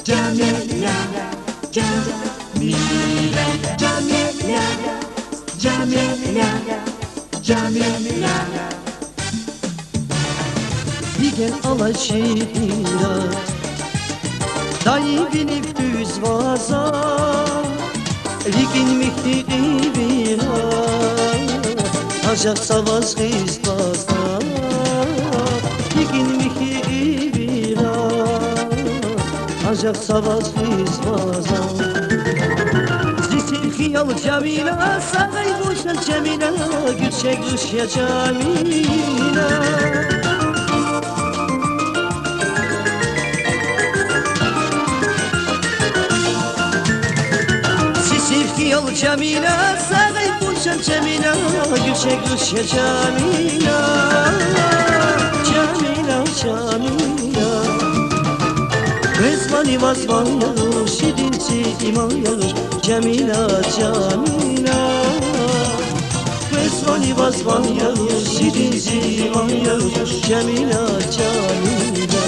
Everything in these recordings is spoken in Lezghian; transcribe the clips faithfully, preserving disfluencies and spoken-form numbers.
Жамила, Жамила, Жамила, Жамила, Жамила. Вигел алай ширинра, даим винив дуьз ваза, рикӀин михьи ивира, ажах са ваз гъиз твазда, рикӀин михьи ивира, ажах са ваз гъиз твазда. Зи сив хиял Жамила, сагъай вуч я Жамила, гуьрчег руш я Жамила. Зи сив хиял Жамила, сагъай вуч я Жамила, гуьрчег руш я Жамила. Жамила, Жамила. Квез ван, ваз ван я руш, ширин зи иман я руш, Жамила, Жамила. Квез ван, ваз ван я руш, ширин зи иман я руш, Жамила, Жамила.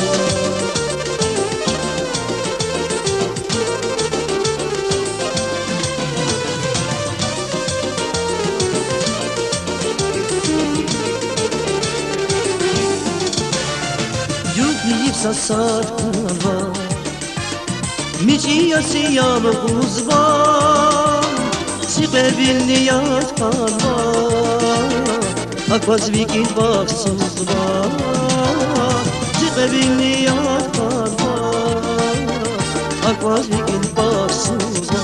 Югъ ийиз са сад хьанва, мичӀи я зи ялгъузвал, зи кьве вил нияд хьанва, акваз ви кӀин бахтсузва, зи кьве вил нияд хьанва, акваз ви кӀин бахтсузва.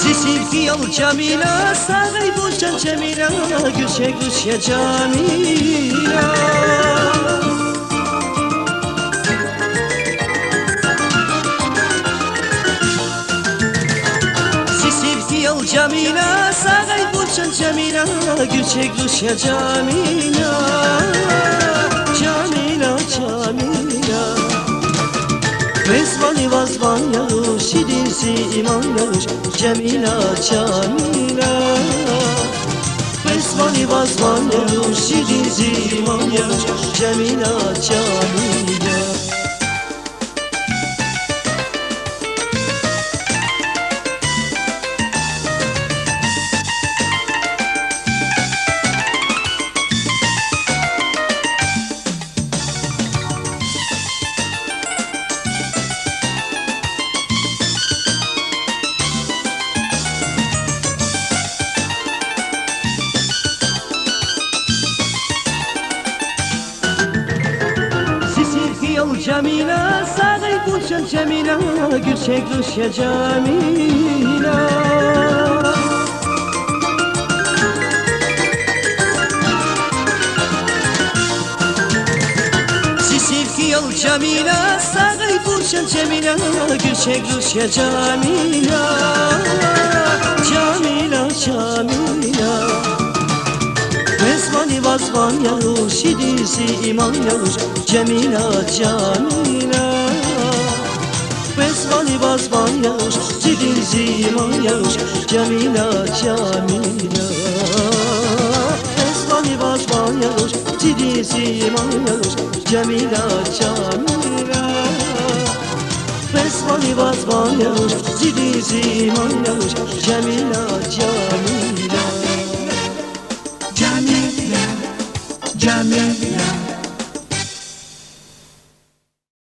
Зи сив хиял Жамила, сагъай вуч я Жамила, гуьрчег руш я Жамила. Зи сив хиял Жамила, сагъай вуч я Жамила, гуьрчег руш я Жамила. Жамила, Жамила. Квез ван, ваз ван я руш, ширин зи иман я руш, Жамила, Жамила. Квез ван, ваз ван я руш, ширин зи иман я руш, Жамила, Жамила. Зи сив хиял Жамила, сагъай вуч я Жамила, гуьрчег руш я Жамила. Зи сив хиял Жамила, сагъай вуч я Жамила, гуьрчег руш я Жамила. Жамила, Жамила. Квез ван, ваз ван я руш, ширин зи иман я руш, Жамила, Жамила. Квез ван, ваз ван я руш, ширин зи иман я руш, Жамила, Жамила. Квез ван, ваз ван я руш, ширин зи иман я руш, Жамила, Жамила. Квез ван, ваз ван я руш, ширин зи иман я руш, Жамила, Жамила.